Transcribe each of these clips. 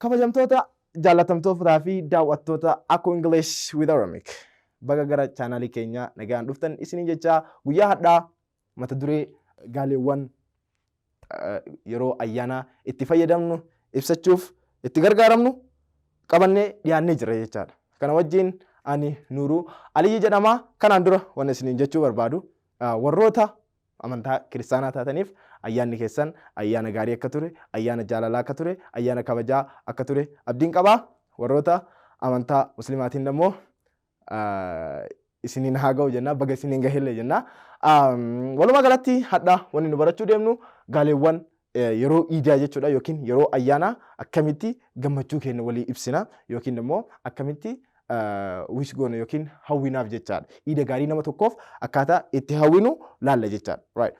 Kabajamtoota, jaallatamtootaa fi daawwattoota Aku English with Oromic. Baga gara chaanaalii keenyaa nagaan dhuftan isiniin jecha guyyaa har'aa mata duree gaaleewwan yeroo ayyaanaa itti fayyadamnu ibsachuuf itti gargaaramnu qabannee dhiyaannee jira jechaadha. Kana wajjin ani Nuuruu Aliyyi jedhama. Kanaan dura wanna isiniin jechuu barbaadu warroota amantaa kiristaanaa taataniif ayyaanni keessan ayyaana gaarii akka ture, ayyaana jaalalaa akka ture, ayyaana kabajaa akka ture abdiin qaba. Warroota amantaa muslimaatiin immoo isiniin haa ga'u jenna, baga isiniin gahellee jenna. Walumaa galatti hadha wanni nu barachuu deemnu gaaleewwan yeroo iidaa jechuudha yookiin yeroo ayyaanaa akkamitti gammachuu keenya walii ibsina yookiin immoo akkamitti wish goona yookiin hawwinaaf jechaadha. Iida gaarii nama tokkoof akkaataa itti hawwinu laalla jechaadha. Right.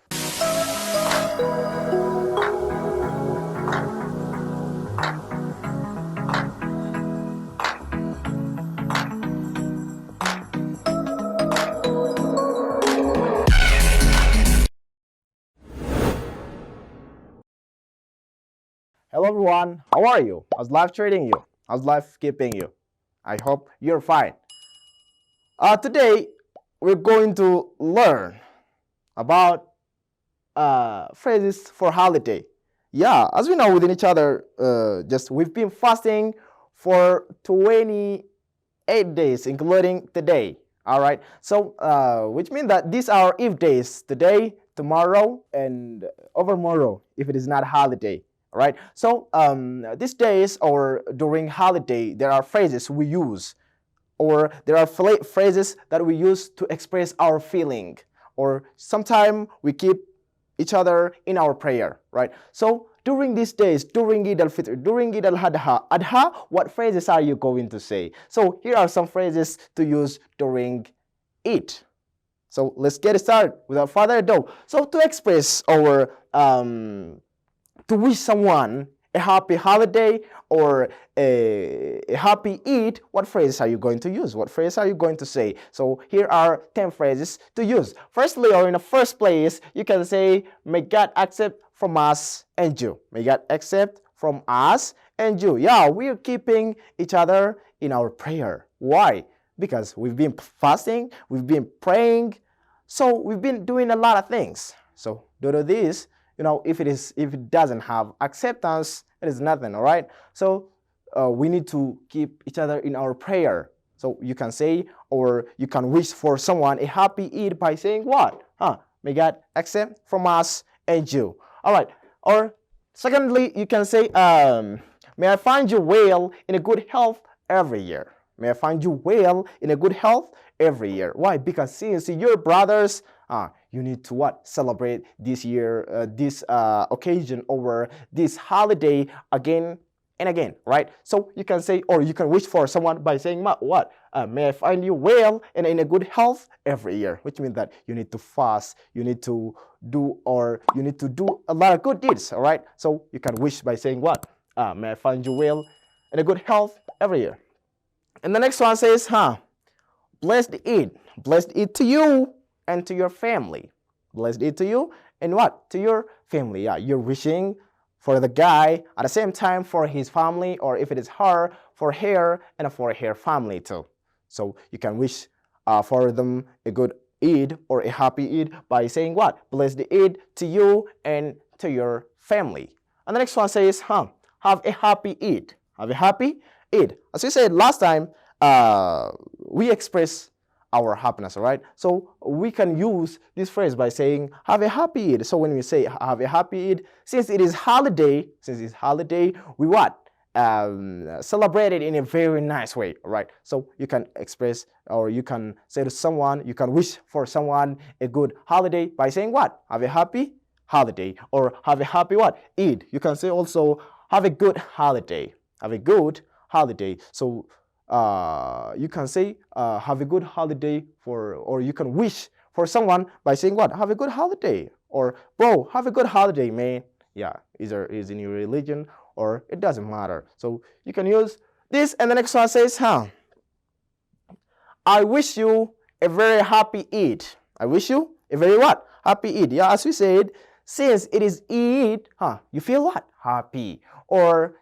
Hello everyone, how are you? How's life treating you? How's life keeping you? I hope you're fine. Today, we're going to learn about phrases for holiday. Yeah, as we know within each other, just we've been fasting for 28 days, including today. All right, so which means that these are Eid days, today, tomorrow, and overmorrow, if it is not holiday. All right, so these days or during holiday, there are phrases we use, or there are phrases that we use to express our feeling, or sometimes we keep each other in our prayer, right? So during these days, during Eid al-Fitr, during Eid al-Adha, what phrases are you going to say? So here are some phrases to use during Eid. So let's get started without further ado. So to express our, to wish someone a happy holiday or a happy Eid, what phrases are you going to use? What phrase are you going to say? So here are 10 phrases to use. Firstly, or in the first place, you can say, may God accept from us and you. May God accept from us and you. Yeah, we're keeping each other in our prayer. Why? Because we've been fasting, we've been praying, so we've been doing a lot of things. So due to this, you know, if it doesn't have acceptance, it is nothing, all right? So we need to keep each other in our prayer. So you can say, or you can wish for someone a happy Eid by saying what? Huh? May God accept from us and you. All right. Or secondly, you can say, may I find you well in a good health every year. May I find you well in a good health every year. Why? Because since you're brothers, you need to what? Celebrate this year, this occasion or this holiday again and again, right? So you can say, or you can wish for someone by saying what? May I find you well and in a good health every year, which means that you need to fast, you need to do, or you need to do a lot of good deeds, all right? So you can wish by saying what? May I find you well and a good health every year. And the next one says, blessed Eid. Blessed Eid to you and to your family. Blessed Eid to you and what? To your family. Yeah, you're wishing for the guy at the same time for his family, or if it is her, for her and for her family too. So you can wish for them a good Eid or a happy Eid by saying what? Blessed Eid to you and to your family. And the next one says, have a happy Eid. Have a happy Eid. As we said last time, we express our happiness, all right? So we can use this phrase by saying, have a happy Eid. So when we say have a happy Eid, since it is holiday, we what? Celebrate it in a very nice way, all right? So you can express, or you can say to someone, you can wish for someone a good holiday by saying what? Have a happy holiday, or have a happy what? Eid. You can say also, have a good holiday. Have a good holiday. So you can say have a good holiday for, or you can wish for someone by saying what? Have a good holiday, or bro, have a good holiday, man. Yeah, either is in your religion or it doesn't matter. So you can use this. And the next one says, I wish you a very happy Eid. I wish you a very what? Happy Eid. Yeah, as we said, since it is Eid, you feel what? Happy. Or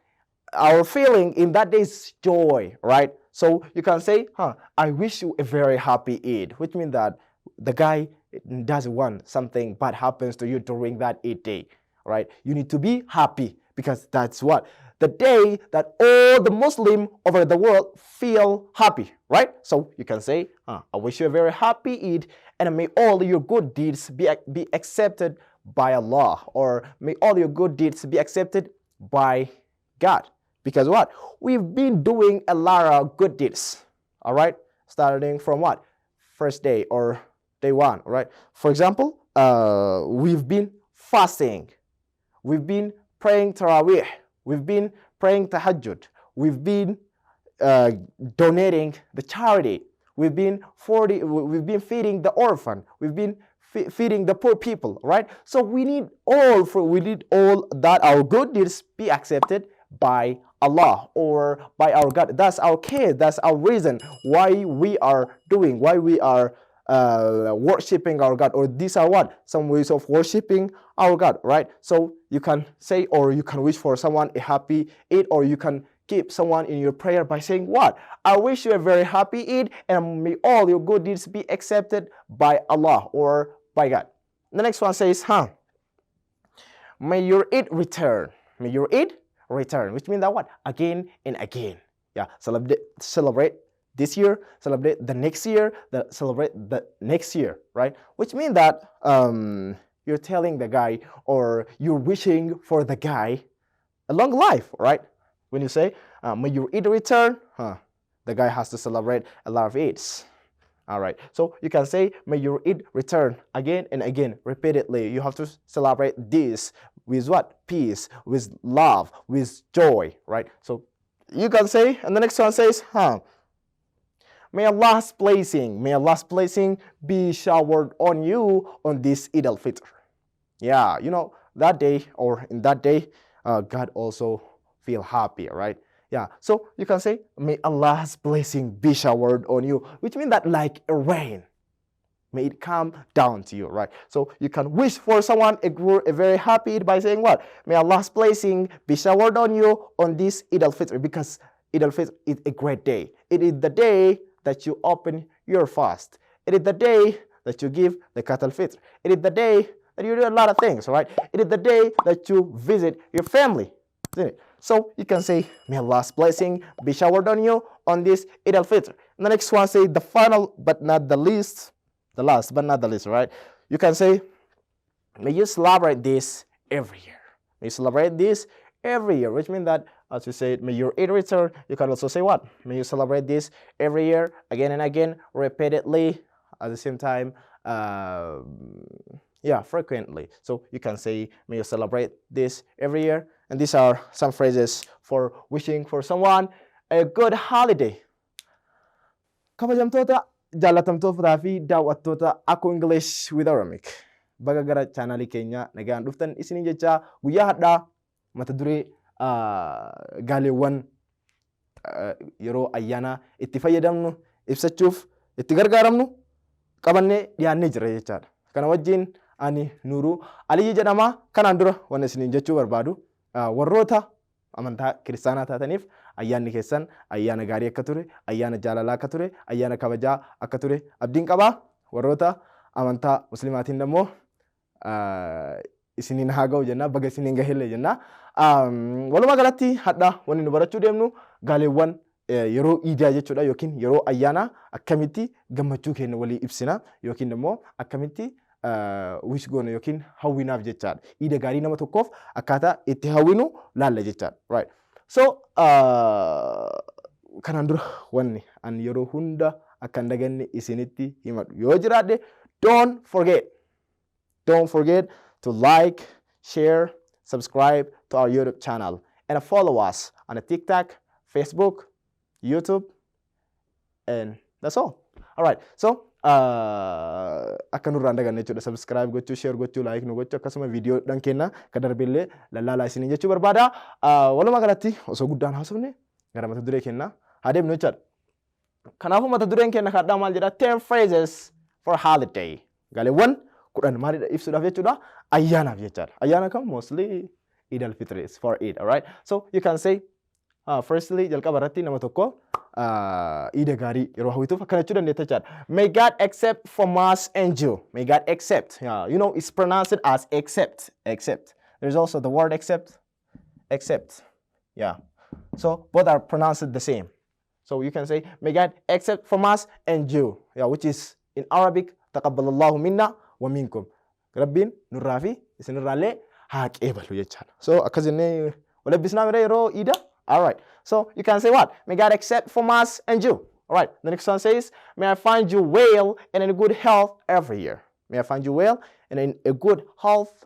Our feeling in that day is joy, right? So you can say, "Huh, I wish you a very happy Eid," which means that the guy doesn't want something bad happens to you during that Eid day, right? You need to be happy because that's what the day that all the Muslim over the world feel happy, right? So you can say, "Huh, I wish you a very happy Eid and may all your good deeds be accepted by Allah," or "may all your good deeds be accepted by God." Because what? We've been doing a lot of good deeds, all right? Starting from what? First day or day one, right? For example, we've been fasting. We've been praying Taraweeh. We've been praying Tahajjud. We've been donating the charity. We've been feeding the orphan. We've been feeding the poor people, right? So we need all that our good deeds be accepted by Allah or by our God. That's our case. That's our reason why we are doing, why we are worshiping our God. Or these are what? Some ways of worshiping our God, right? So you can say or you can wish for someone a happy Eid, or you can keep someone in your prayer by saying what? "I wish you a very happy Eid and may all your good deeds be accepted by Allah or by God." The next one says, huh? "May your Eid return." "May your Eid return," which means that what? Again and again. Yeah, celebrate this year, celebrate the next year, celebrate the next year, right? Which means that you're telling the guy or you're wishing for the guy a long life, right? When you say, "May your Eid return," huh, the guy has to celebrate a lot of Eids. All right, so you can say, "May your Eid return" again and again, repeatedly. You have to celebrate this with what? Peace, with love, with joy, right? So you can say, and the next one says, huh, "May Allah's blessing be showered on you on this Eid al-Fitr." Yeah, that day or in that day, God also feel happy, right? Yeah, so you can say, "May Allah's blessing be showered on you," which means that like a rain, may it come down to you, right? So you can wish for someone a very happy Eid by saying what? "May Allah's blessing be showered on you on this Eid al-Fitr," because Eid al-Fitr is a great day. It is the day that you open your fast. It is the day that you give the Zakat al-Fitr. It is the day that you do a lot of things, right? It is the day that you visit your family, isn't it? So you can say, "May Allah's blessing be showered on you on this Eid al-Fitr." And the next one say the final but not the least, the last but not the least, right? You can say, "May you celebrate this every year." "May you celebrate this every year," which means that, as you say, "May your Eid return." You can also say what? "May you celebrate this every year," again and again, repeatedly, at the same time, yeah, frequently. So you can say, "May you celebrate this every year." And these are some phrases for wishing for someone a good holiday. Kabajamtoota, jaalatamtootaa fi daawwattoota Aku English with Oromic. Baga gara chaanaalii keenya nagaan dhuftan isiniin jecha. Guyyaa har'aa mata duree gaaleewwan yeroo ayyaanaa itti fayyadamnu ibsachuuf itti gargaaramnu qabannee dhiyaannee jira jechaadha. Kana wajjin ani Nuuruu Aliyyi jedhama. Kanaan dura wanni isiniin jechuu barbaadu, warroota amantaa kiristaanaa taataniif ayyaanni keessan ayyaana gaarii akka ture, ayyaana jaalalaa akka ture, ayyaana kabajaa akka ture abdiin qabaa. Warroota amantaa muslimaatiin immoo isiniin haa ga'u jenna, baga isiniin gahellee jenna. Walumaa galatti har'a wanni nu barachuu deemnu gaaleewwan yeroo iidaa jechuudha yookiin yeroo ayyaanaa akkamitti gammachuu keenya walii ibsina yookiin immoo akkamitti wish goona yookiin hawwinaaf jechaadha. Iida gaarii nama tokkoof akkaataa itti hawwinu laalla jechaadha. Right. So kanaan dura wanni ani yeroo hunda akka hin daganne isinitti himadhu yoo jiraadhe, don't forget to like, share, subscribe to our YouTube channel and follow us on TikTok, Facebook, YouTube, and that's all. All right. So akka nurraa hin daganne jechuudha. Subscribe gochuu, share gochuu, like nu gochuu, akkasuma viidiyoodhaan kenna akka darbeellee lallaalaa isiniin jechuu barbaada. Walumaa galatti osoo guddaan haasofne gara mata duree kennaa haa deemnu jechaadha. Kanaafuu mata dureen keenya har'aa maal jedha? 10 phrases for holiday. Gaaleewwan 10 maalidha ibsuudhaaf jechuudha? Ayyaanaaf jechaadha. Ayyaana kam? Mostly Eid al-Fitr is for Eid, alright? So you can say Firstly, jalqaba irratti nama tokko iida gaarii yeroo hawwituuf akkana jechuu dandeetta jechaadha. May God accept from us and you. May God accept. Yeah, it's pronounced as accept. Accept. There's also the word accept. Accept. Yeah. So both are pronounced the same. So you can say, "May God accept from us and you." Yeah, which is in Arabic, "Taqabbalallahu minna wa minkum." Rabbiin nurraa fi isinirraallee haa qeebalu jechaadha. So akkas jennee wal eebbisnaa mire yeroo iida. All right. So you can say what? May God accept from us and you. All right. The next one says, "May I find you well and in good health every year." May I find you well and in a good health,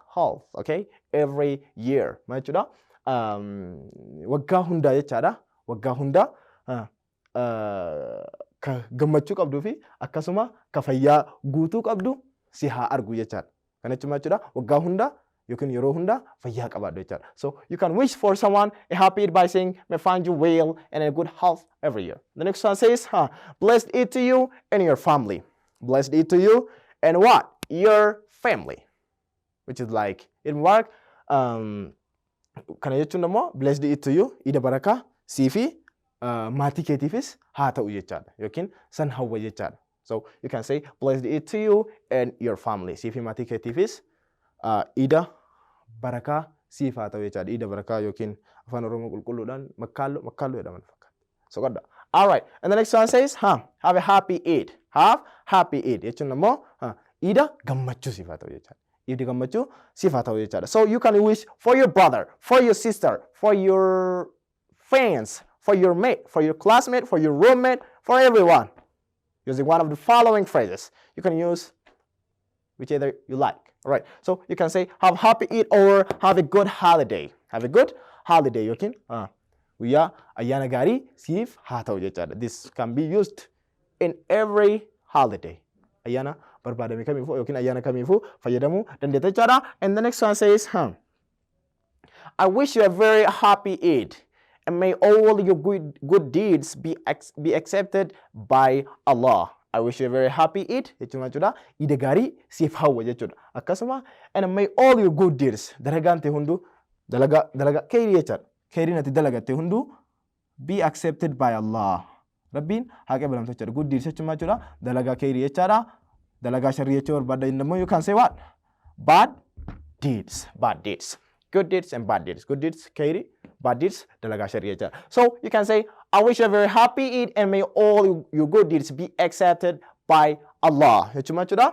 okay? Every year. Maal jechuudha? Waggaa hundaa jechaadha. Waggaa hundaa ka gammachuu qabduu fi akkasuma ka fayyaa guutuu qabdu si haa argu jechaadha. Kana jechuun maal jechuudha? Waggaa hundaa yookiin yeroo hundaa fayyaa qabaadhu jechaadha. So you can wish for someone a happy Eid by saying, "May find you well and in good health every year." The next one says, "Blessed Eid to you and your family." Blessed Eid to you and what? Your family. Which is like, Eid Mubarak. Kana jechuun immoo blessed Eid to you, Iida barakaa sii fi maatii keetiifis haa ta'u jechaadha. Yookiin san hawwa jechaadha. So you can say blessed Eid to you and your family. Sii fi maatii keetiifis Iida barakaa siif haa ta'u jechaadha. Iida barakaa yookiin afaan Oromoo qulqulluudhaan makkaallo makkaallo jedhaman fakkaata. Soqodha. All right. And the next one says, "Have a happy Eid." Have happy Eid jechuun immoo Iida gammachuu siif haa ta'u jechaadha. Iidi gammachuu siif haa ta'u jechaadha. So you can wish for your brother, for your sister, for your friends, for your mate, for your classmate, for your roommate, for everyone, using one of the following phrases. You can use whichever you like. All right. So you can say have happy Eid or have a good holiday. Have a good holiday yookiin guyyaa ayyaana gaarii siif haa ta'u jechaadha. This can be used in every holiday. Ayyaana barbaadame kamiifuu yookiin ayyaana kamiifuu fayyadamuu dandeetta jechaadha. And the next one says, "I wish you a very happy Eid and may all your good deeds be accepted by Allah." I wish you a very happy Eid jechuun jechuudha. Iida gaarii siif hawwa jechuudha. Akkasuma and may all your good deeds, dalagaan ta'e hunduu, dalagaa dalagaa kheyrii jechaadha. Kheyriin ati dalagatte hunduu be accepted by Allah. Rabbiin haa qeebalamtu jechuudha. Good deeds jechuun maal jechuudha? Dalagaa kheyrii jechaadha. Dalagaa sharrii jechuu barbaadda immoo you can say what? Bad deeds. Bad deeds. Good deeds and bad deeds. Good deeds kheyrii, bad deeds dalagaa sharrii jechaadha. So you can say, "I wish you a very happy Eid and may all your good deeds be accepted by Allah." Jechuun maal jechuudha?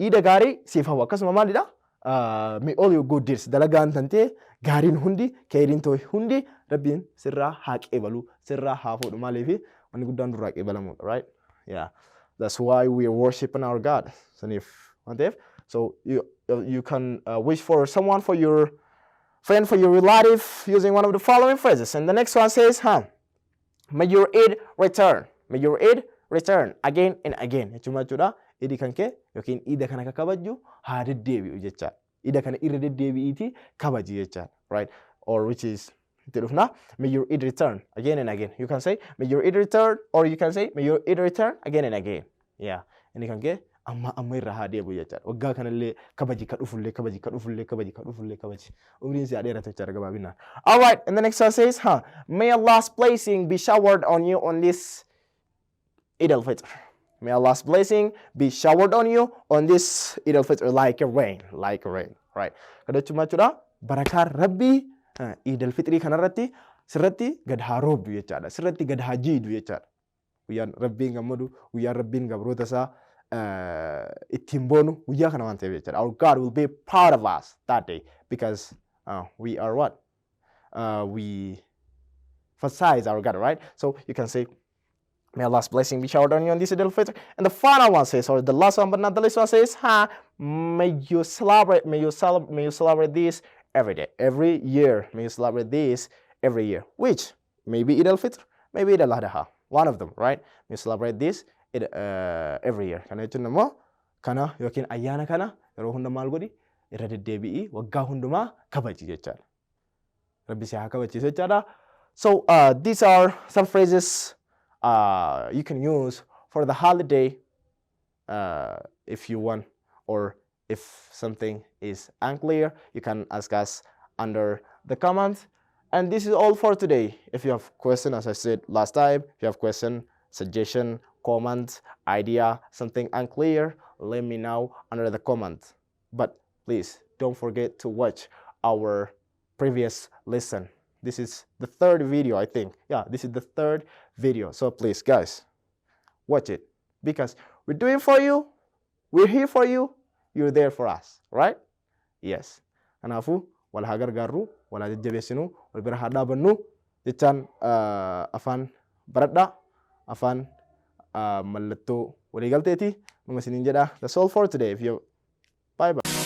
Iida gaarii siif hawwa. Akkasuma maalidha? May all your good deeds, dalagaan tantee gaariin hundi, kheyriin ta'e hundi Rabbiin sirraa haa qeebalu, sirraa haa fuudhu. Maaliif wanni guddaan durraa qeebalamudha, right? Yeah. That's why we are worshiping our God. Saniif waan ta'eef, so you can wish for someone, for your friend, for your relative, using one of the following phrases. And the next one says, "May your Eid return." May your Eid return again and again. Jechuun maal jechuudha? Iidi kan kee yookiin iida kana akka kabajju haa deddeebi'u jechaadha. Iida kana irra deddeebi'iitii kabaji jechaadha. Right? Or which is itti dhufna. May your Eid return again and again. You can say may your Eid return or you can say may your Eid return again and again. Yeah. Inni kan kee amma amma irra haa deebi'u jechaadha. Waggaa kanallee kabaji, ka dhufullee kabaji, ka dhufullee kabaji, ka dhufullee kabaji. Umriin si haa dheeratu jechaadha gabaabinaan. All right, and the next one says, "May Allah's blessing be showered on you on this Eid al-Fitr." May Allah's blessing be showered on you on this Eid al-Fitr like a rain, like a rain. Right. Kana jechuun maal jechuudha? Barakaan Rabbii Eid al-Fitrii kanarratti sirratti gad haa roobdu jechaadha. Sirratti gad haa jiidu jechaadha. Guyyaan Rabbiin gammadu, guyyaan Rabbiin gabroota isaa ittiin boonu guyyaa kana waan ta'eef jechaadha. Our God will be proud of us that day because we are what? We emphasize our God, right? So you can say, "May Allah's blessing be showered on you on this Eid al-Fitr." And the final one says, or the last one but not the least one says, "May you celebrate, may you celebrate this every day, every year. May you celebrate this every year." Which maybe Eid al-Fitr, maybe Eid al-Adha, one of them, right? May you celebrate this every year. Kana jechuun immoo kana yookiin ayyaana kana yeroo hunda maal godhi, irra deddeebi'ii waggaa hundumaa kabaji jechaadha. Rabbi si haa kabachiisu jechaadha. So these are some phrases you can use for the holiday if you want, or if something is unclear, you can ask us under the comments. And this is all for today. If you have question, as I said last time, if you have question, suggestion, comment, idea, something unclear, let me know under the comment. But please don't forget to watch our previous lesson. This is the third video, I think. Yeah, this is the third video. So please, guys, watch it, because we're doing for you. We're here for you. You're there for us, right? Yes. Kanaafuu wal haa gargaarru, wal haa jajjabeessinu, wal bira haa dhaabannu jechaan afaan baradhaa, afaan mallattoo waliigalteeti. Numa isiniin jedha. That's all for today. If you bye bye.